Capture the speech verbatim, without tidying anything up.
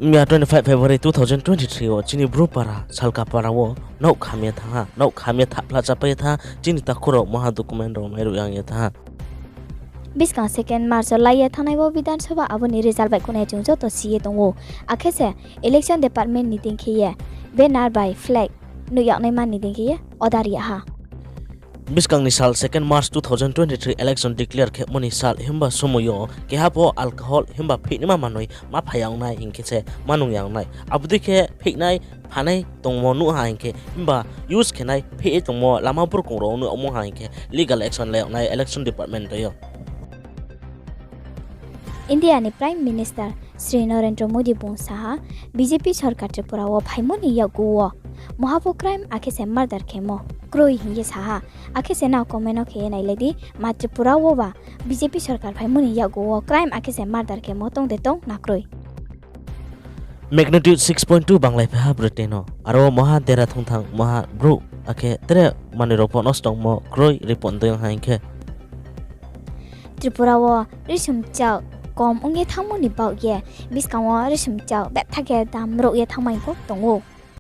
Mya twenty five February two thousand twenty three wo chini Bru para Salka para wo nouh kham ye thanng ha, nouh kham ye thahphla chápai ye thanng ha, chini takhu rao maha document rao mairuh yang ye thanng ha. Buskang second March wo lai ye thanngnai bo Bidhan Sabha abo ni result baihkhouhnai chung joto si ye tong ou. Akhe se election department ni deing khe ye banner bai flag nuh yag naima ni deing khe ye order ri yag ha. Buskang ni sal second March two thousand twenty three election declare khemo ni sal himba somoi yo keha pho alcohol himba pheihnaima manoi ma phai ya ong nai hing khe se ma nung ya ong nai. Abo dei khe pheihnai phanai tongmo nuh ha hing khe himba use khe nai pheih ye tongmo lama burkong rao nuh yagmo ha hing khe legal action lai yag nai election department bai yo. India ni Prime Minister Shri Narendra Modi bung sa ha, B J P sorkar Tripura wo phaimo ni yakgu wo muha pho crime akhe se murder khemo kroi hing ye sa ha. Akhe se nrao comment no khe ye nailai di, ma Tripura wo ba B J P sorkar phaimo ni yakgu wo crime akhe se murder khemo tong de tong na kroi. Magnitude six point two banglai phai ha Britain no, aro wo maha dera thungthang maha brouh akhe tre manoi rao pho nosto ongmo kroi report dei ong ha hing khe. Tripura wo risumchak kom ong ye thanngmo ni baoh ye buskang wo risumchak betha khe dam rouh ye thanngmai pho tong ou.